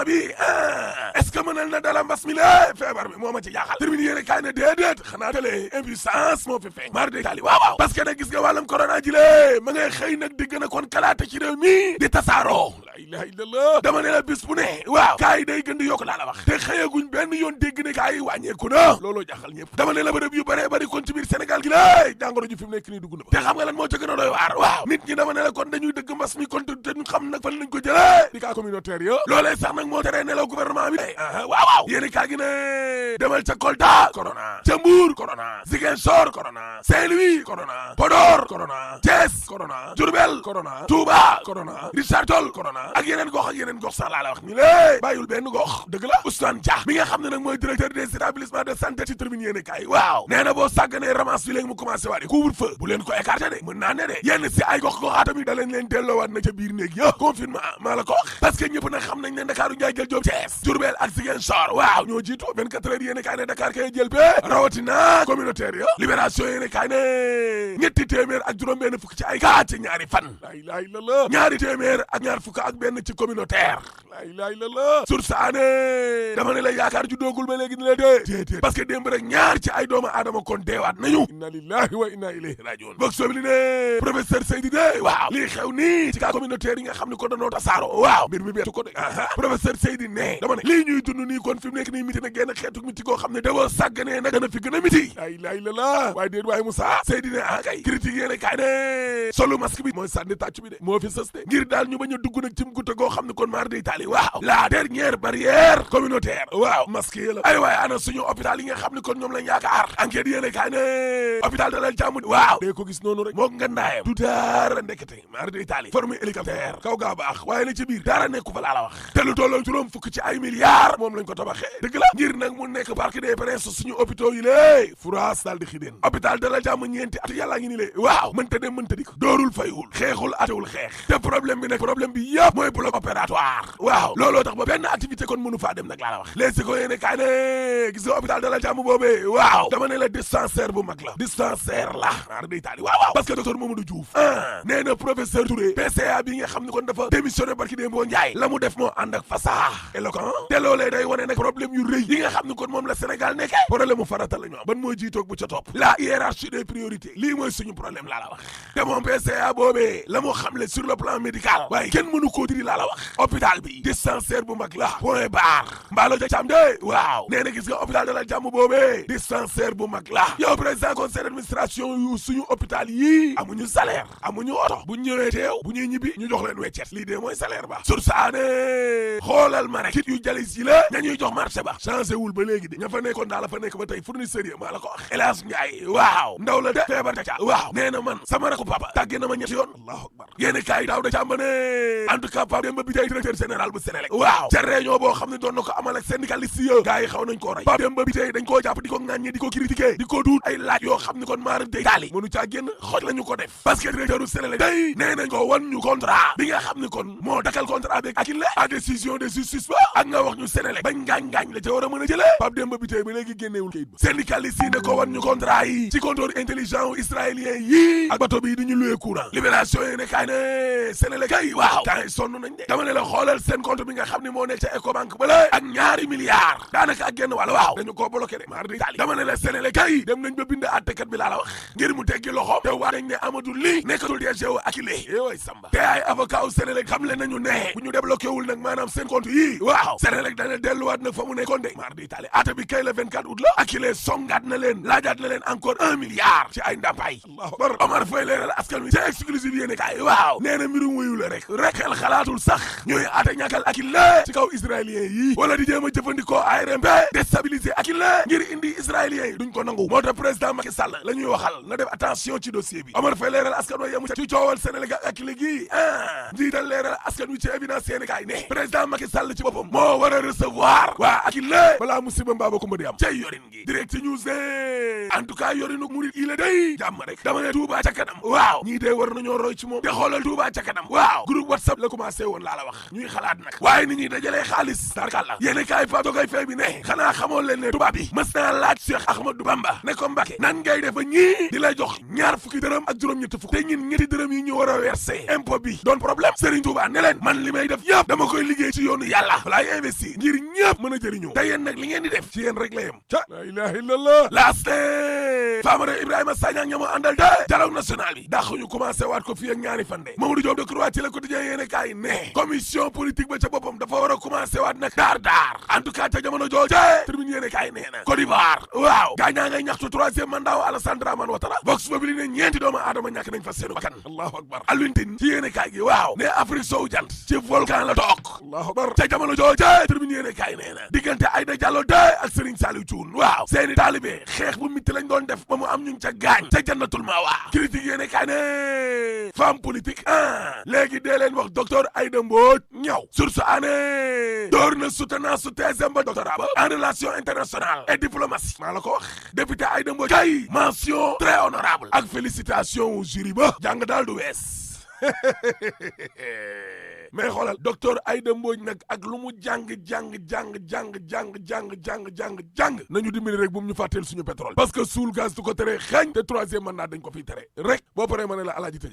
gouvernement bi est-ce que mënal na dala mbas mi la feebar bi moo ma ci jaaxal termine yéene kaay ne déedéet xanaa tale impuissance moo fi feeñ mar de tali waaw parce que nag gis nga wàllum corona ji lée ma ngay xëy nag di gën a kon kalaate ci réew mi di tasaaroo la ilaha illallah dama ne la bis bu ne waaw kaay day gën di yokk laa la wax te xëyaguñ benn yoon dégg ne kaay wàññeeku na looloo jaaxal ñëpp dama ne la bërëb yu bëree bëri kon ci biir Sénégal gi la jàngoro ji fi mu nekk nii dugg na te xam nga lan moo ca gën a doy waar waaw nit ñi dama ne la kon dañuy dëgg mbas mi kon te ñu xam nag fan lañ ko jëlee di cas communautaire yo loolee sax nag moo teree nelaw gouvernement bi waaw yéeni kaa gi ne demal ca Kolda corona ca Mbour corona Ziguinchor corona Saint-Louis corona Podor corona Thiès corona Diourbel corona Touba corona Richard Toll corona ak yeneen gox sax laa la wax ni lée bàyyul benn gox dëgg la Ousmane Dia mi nga xam ne nag mooy directeur des établissements de santé ci tribune yéeni kaay waaw nee na boo sàgganee ramasse bi léegi mu commencé waat couvre-feu bu leen ko écarté de mën naa ne de yenn si ay gox-goxaatam yi da leen delloowaat na ca biir néeg ya confinement maa la ko wax parce que ñëpp nag xam nañ ne Ndakaaru njaay jël Jóob Thiès Diourbel ak Ziguinchor waaw ñoo jiitu 24 heures yéene kaay ne Dakar kay jël be rawatina communautaire ya libération yéene kaay ne ñetti téeméer ak juróom-benn fukk ci ay cas ci ñaari fan la ilaha illallah ñaari téeméer ak ñaar fukk ak benn ci communautaire la ilaha illallah sursaane dama ne la yaakaar ju doogul ba léegi ni la dee parce que démb rek ñaar ci ay doomu aadama kon deewaat nañu inna lillahi wa inna ilayhi rajiun bog soobi li ne professeur Seydi de waaw lii xew nii ci cas communautaire yi nga xam ne ko danoo tasaaro waaw mbir mi beetu ko de professeur Seydi ne dama ne lii ñuy dund nii kon fi mu nekk nii miti na genn xeetu miti koo xam ne dawoo sàgganee nag dana fi gën a miti la ilaha illallah waaye déet waaye Moussa Seydi ne kay critique yéene kaay ne solu masque bi mooy sànni tàcc bi de moo fi sës de ngir daal ñu bañ a dugg nag cim gutta goo xam ne kon maar day taali waaw la dernière barrière communautaire waaw masque yi la ay waaye ana suñu hôpital yi nga xam ne kon ñoom lañ yaakaar enquête yéene kaay ne hôpital Dalal Jàmm waaw dee ko gis noonu rek moo nga ndaayam du dara ndekete maar day taali formé hélicoptère kaw gaa baax waaye la ci biir dara nekku fa laa la wax te lu tolloo juróom fukk ci ay milliards moom lañ ko tabaxee dëgg la ngir nag mu nekk parc des princes suñu hôpitaux yi lée furaas daal di xideen hôpital Dalal Jàmm ñeenti at yàllaa ngi ni lée waaw mënta dem mënta dik doorul fayul xeexul atewul xeex te problème bi nag problème bi yëpp mooy bloc opératoire waaw looloo tax ba benn activité kon mënu faa dem nag laa la wax léegi ko yéene kaay ne gis nga hôpital Dalal Jàmm boobee waaw dama ne la dispensaire bu mag la dispensaire la naar day taali waaw parce que docteur Mamadou Diouf nee na professeur Touré PCA bi nga xam ne kon dafa démissionné barki démb boo njaay la mu def moo ànd ak fasaa éloquent te loolee day wane nag problème yu rëy yi nga xam ne kon moom la Sénégal nekkee problème mu farata la ñu am ban mooy jiitoog bu ca topp la hiérarchie des priorités lii mooy suñu problème laa la wax te moom PCA boobee la mu xamle sur le plan médical waaye kenn mënu koo diri laa la wax hôpital bi dispensaire bu mag la point barre mbaalo ja càmm de waaw nee na gis nga hôpital Dalal Jàmm boobee dispensaire bu mag la yow président conseil d'administration yu suñu hôpital yii amuñu salaire amuñu oto bu ñëwee teew bu ñuy ñibbi ñu jox leen weccet lii de mooy salaire ba sursaane xoolal ma rek kit yu jalis yi la ña ñuy jox marché ba changé wul ba léegi de ña fa nekkoon daal la fa nekk ba tey fournisseur yi maa la ko wax Elas Ndiaye waaw ndaw la de feebar ca waaw nee na man sama rakku papa tàggee na ma ñetti yoon allahu akbar yéeni kaay daaw da càmba ne en tout cas Pape Demba bi tey directeur général bu Sénélec waaw ca réunion boo xam ne doon na ko amal ak syndicaliste yi gars yi xaw nañ koo rey Pape Demba bi tey dañ koo jàpp di ko ŋàññe di ko critiquer di ko duut ay laaj yoo xam ne kon maaram day taali mënu caa génn xooj la ñu ko def parce que directeur u Sénélec day nee nañ ko wan ñu contrat bi nga xam ne kon moo dakal contrat bi ak la à décision de justice ba ak nga wax ñu Sénélec bañ ngaañ-ngaañ la ca war a mën a jëlee Pape Demba bi tey ba léegi génneewul kayit ba syndicaliste yi ne ko wan ñu contrat yi ci compteur intelligent u israélien yi ak bateau bi di ñu loué courant libération yi ne kaay ne Sénélec kay waaw temps yi sonn nañ de dama ne la xoolal seen compte bi nga xam ne moo nekk ca Ecobank ba la ak ñaari milliards daanaka ak genn wàll waaw dañu koo bloqué de mar di taali dama ne la Sénélec kay dem nañ ba bind àttekat bi laa la wax ngir mu teggi loxo te waa dañ ne Amadou Ly nekkatul DG wu Akilee way samba te ay avocat wu Sénélec xam le nañu ne bu ñu débloqué wul nag maanaam seen compte yi waaw Sénélec dana delluwaat nag fa mu nekkoon de mar di taali ate bi kay la 24 août la Akilee songaat na leen laajaat na leen encore 1 milliard ci ay ndàmpaay allahu akbar Omar Faye leeral askan wi ci exclusive yéene kaay waaw nee na mbirum wuyu la rek xel xalaatul sax ñooy ate ñàkkal Akilee ci kaw israélien yi wala di jéem a jëfandikoo ARMP déstabiliser Akilee ngir indi israélien yi duñ ko nangu moo tax président Macky Sall la ñuy waxal na def attention ci dossier bi Omar Faye leeral askan wi yemu ci coowal Sénégal ak Akilee gi njiital leeral askan wi ci évidence yéene kaay ne président Macky Sall ci boppam moo war a recevoir waa Akilee balaa musiba mbaaba kumba di am cay yorin gi direct news ne en tout cas yorinu murit yi la day jàmm rek dama ne Touba ca kanam waaw ñii dee war nañoo roy ci moom te xoolal Touba ca kanam waaw waaw groupe WhatsApp la commencé woon laa la wax ñuy xalaat nag waaye nit ñi dajalee xaalis tarkalla yéene kaay fa dogay fay bi ne xanaa xamoon leen ne tubaab bi mës naa laaj Cheikh Ahmadou Bamba ne ko Mbàkke nan ngay def ba ñii di lay jox ñaar fukki dërëm ak juróom-ñetti fukk te ñun ñetti dërëm yi ñu war a versé impôt bi doon problème Serigne Touba ne leen man li may def yëpp dama koy liggéey ci yoonu yàlla walaay investir ngir ñëpp mën a jëriñoo te yéen nag li ngeen di def ci yéen rek la yem ca la ilaha illallah laaste Famara Ibrahima Sagna ña ma àndal de dialogue national bi dàq ñu commencé waat ko fii ak ñaari fan de Mamadou Diop Decroix ci la quotidien yéene kaay ne commission politique ba ca boppam dafa war a commencé waat nag daar en tout cas ca jamono jooje tribune yéene kaay nee na Côte d'Ivoire waaw gaañaa ngay ñaxtu troisième mandat Alassane Dramane Ouattara Vox Populi ne ñeenti doomu aadama ñàkk nañ fa seenu bakkan allahu akbar Alioune Tine ci yéene kaay gi waaw ne Afrique sowu jant ci volcan la toog allahu akbar ca jamono jooje tribune yéene kaay nee na diggante Aïda Diallo de ak Serigne Saliou Thioune waaw seeni taalibe xeex bu mitti lañ doon def ba mu am ñu ca gaañ ca jannatul mawa critique yéene kaay ne femme politique léegi dee leen wax docteur Aïda Mbodj ñëw source année door na soutenance su thèse ba doctorat ba en relation internationale et diplomatie maa la ko wax député Aïda Mbodj kay mention très honorable ak félicitation au jury ba jàng daal du wees mais xoolal docteur Aïda Mbodj nag ak lu mu jàng nañu dimbali rek bu mu ñu fàtteel suñu pétrole parce que suul gaz du ko tere xañ te troisième mandat dañ ko fiy tere rek boo paree ma ne la alaaji tëj